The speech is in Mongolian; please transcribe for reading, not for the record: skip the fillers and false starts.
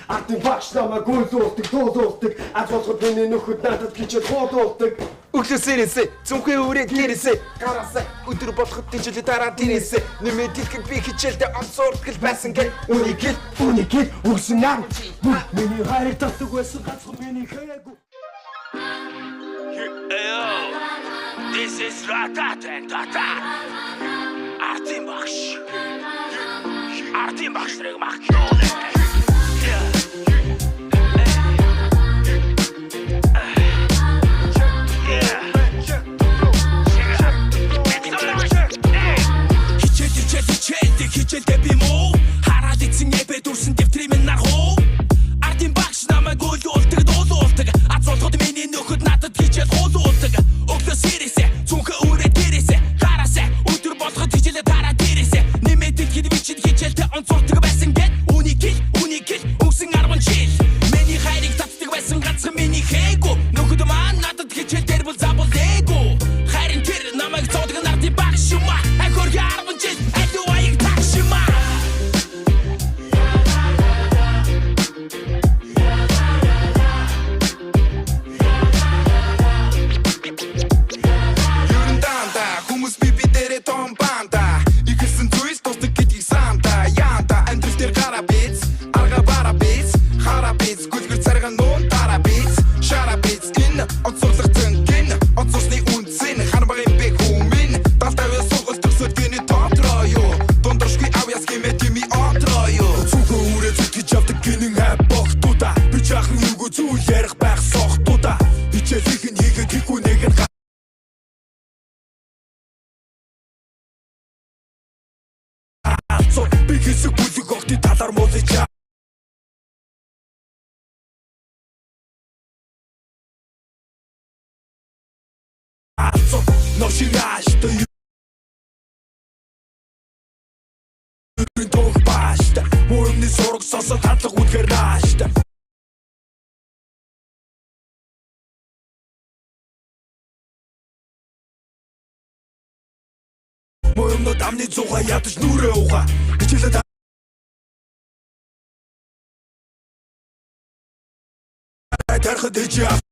Ардын багш намайг гүйлүүлдэг, дуулуулдаг. Аз болгоход миний нөхөд надад хичээл хуулуулдаг. Өглөөс ирээсээ зүнхээ үрээд гэрээсээ гараасаа өдөр болоход тийжлээ дараа дээрээсээ нэмээд хэлэхэд би хичээлдээ онцордгол байсан гэх үнийг л Үнийг л өгсөн ам. Миний хайрыг татдаг байсан ганцхан миний хаяагүй. Yo, this is Ratata Tata. Артын багш. Артын багш нарыг магтуулаа. Хичээл, хичээл, хичээлдэг, хичээлдээ би муу. Хараад ицэн эбэ дүрсэн дэвтрийн минь нархуу. Ардын багш намайг уйлуулдаг, дуулуулдаг. Аз болгоход миний нөхөд надад хичээл хуулуулдаг. Өглөөс ирээсээ цүнхээ үрээ дээрээсээ гараасаа өдөр болгоход хичээлээ дараа дээрээсээ нэмээд ихэд би чинь хичээлдээ онцордог байсан гэд үнийг хэл, үнийг хэл өнгөрсөн 10 жил. Миний хайрыг татдаг байсан ганцхан миний хээгүү. Нөхөд маань надад хичээл дээр бол забуул ээгүй. Харин тэр намайг зоодог нардын багш юм а. Ахорги 10 жил алив аяг тагш юм а. Ерэн данда хүмүүс би дээрээ том банда. Ихэлсэн зүйлс тусдаг гэдгийг санда яанда. Амьдрал дээр гараа биз, арга бара биз, хара биз, гүлгэр царга нуун дараа биз, шара биз. Энэ онцорлох зөнгин онцорсны үнцэн ханбагын бэ хүмин далтавья сургалт төгсөд гинэ тотроо юу. Дундашгүй авьяас хэмээ тими отроо юу. Цүнхөө үрээ зүтгэж авдаг гинэн хайп богтуудаа. Би жаахан юугүй зүйл ярих байх сохтуудаа. Хичээлийг нь хийгээд хийхгүй нэг нь галзуу. Би хэсэг бүлэг огтын талаар муулж алзуу. Ношиг ааштай ерэн тог бааштай. Муу юмны сураг сонсоод хандлага үнэхээр нааштай. Муу юмнууд амны зугаа ядаж нүрээ угаа. Хичээлээ тарихад ээжээ.